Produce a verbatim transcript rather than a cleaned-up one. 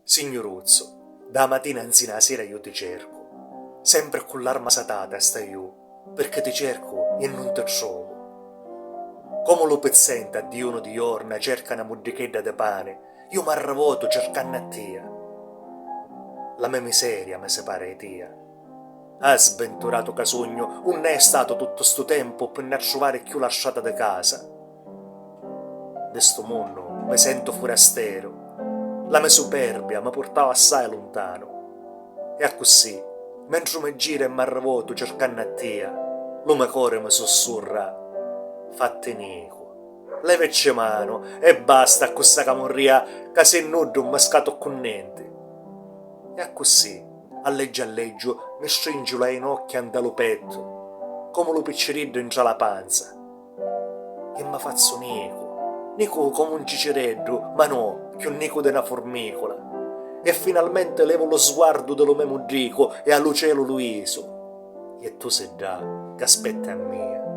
Signuruzzu, dâ matina nzina â sira iu ti cercu, sempri cu l'arma satata staiu, pirchì ti cercu e nun ti trovu. Comu lu pizzenti a diunu di jorna cerca na muddichedda di pani, iu m'arravotu circannu a tia. La me miseria mi sipara di tia. Ah, sbinturatu ca sugnu, unni è statu tuttu stu tempu pi nn'attruvari cchiù la strata di casa? Di stu munnu mi sentu furasteru, la me superbia mi purtau assai luntanu. E accussì, mentru mi giru e m'arravotu circannu a tia, lu me cori mi sussurra: fatti nicu, levicci manu e basta cu ssa camurria ca si nuddu mmiscatu cu nenti. E accussì, alleggiu alleggiu, mi stringiu la ginocchia nta lu pettu, comu lu picciriddu intra la panza. E mi fazzu nicu, nicu comu un cicireddu, ma no, cchiù nicu di na furmicula. E finalmenti levu lu sguardu di lu me muddicu e a lu celu lu isu. E tu si ddà ca aspetti a mia.